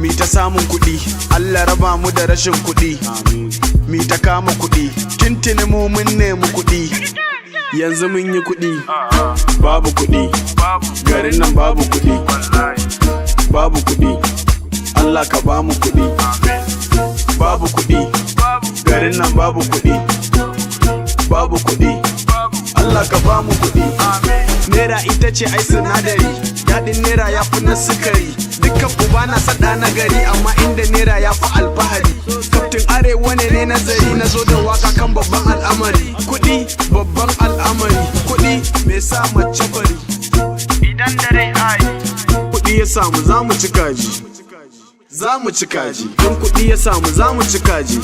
Mi ta samun kuɗi, Allah raba mu da rashin kuɗi. Mi ta kama kuɗi, tintini mu mun nemi kuɗi. Yanzu mun yi kuɗi, babu kuɗi, garin nan babu kuɗi, babu kuɗi, Allah ka ba mu kuɗi, babu kuɗi, garin nan babu kuɗi, babu kuɗi, Allah ka ba mu kuɗi. Naira ita ce ai sinadari, daɗin naira ya fi na sukari. Dukkan uba na saɗa na gari, amma inda naira ya fi alfahari. Kaftin Arewa ne ne nazari, na zo da waka kan babban al'amari. Kuɗi babban al'amari, kuɗi mai sa mace bari. Idan da rai ai. Kuɗi ya samu, za mu ci kaji. Za mu ci kaji. In kuɗi ya samu, za mu ci kaji.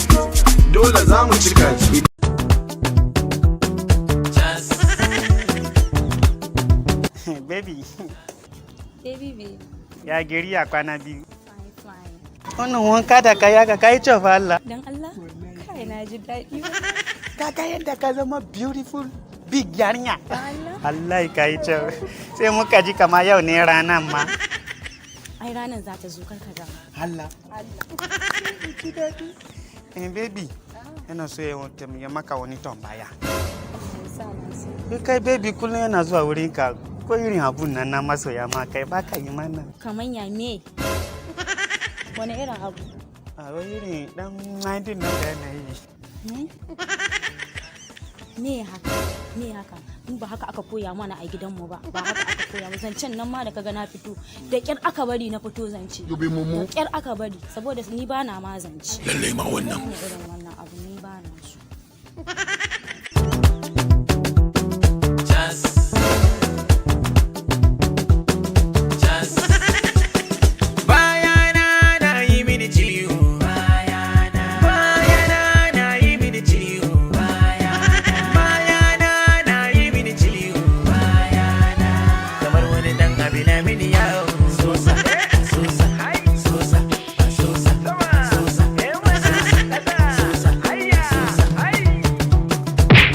Dole za mu ci kaji. Just. Baby. Baby, baby. Ya gari, ya kwana biyu? Fine, fine. Wannan wanka da kai haka, kai kyau fa, Allah. Dan Allah? Kai, na ji daɗi. Ka ga yadda ka zama beautiful big yarinya. Dan Allah? Allah, ka yi kyau. Sai muka ji kama yau ne ranan ma. Ai ranar za ta zo, karka da. Allah. Allah. Ji daɗi. Eh baby, ina so ya maka wani tambaya. Sa na so. Kai baby, kullum yana zuwa wurin ka, ko irin abun nan na masoya ma kai baka yi mana. Kaman ya me? Wani irin abu? A wai irin dan 19 nan da yana yi. Hmm? Me haka? Me haka? In ba haka aka koya mana a gidanmu ba, ba haka aka koya ba. Zancen nan ma da kaga na fito, da kyar aka bari na fito zance. Da kyar aka bari, saboda ni ba na ma zance. Lallai ma wannan. Irin wannan abu ni ba na so. Just. Just. Bayana na yi mini ciwo. Bayana. Bayana na yi mini ciwo. Bayana. Bayana na yi mini ciwo. Bayana. Kamar wani dan abi na mini yawo. Sosa, sosa, sosa, sosa, sosa, sosa, sosa.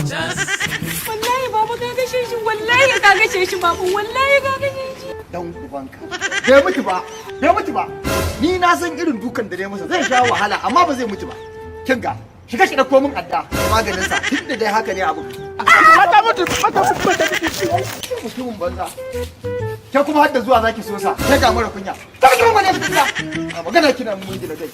Just. Wallahi baba, ka kashe shi, wallahi ka kashe shi baba, wallahi ka kashe shi. Dan ubanka bai mutu ba, bai mutu ba. Ni na san irin dukan da ne masa, zai sha wahala amma ba zai mutu ba. Kin ga, shiga ki dauko min adda, maganin sa, tunda dai haka ne abu. Mata mutu, mata mutu, mata mutu, mutumin banza. Ke kuma har da zuwa zaki so sa ke ga mara kunya. Ta ki mun wani gida a magana kina mun gida kai.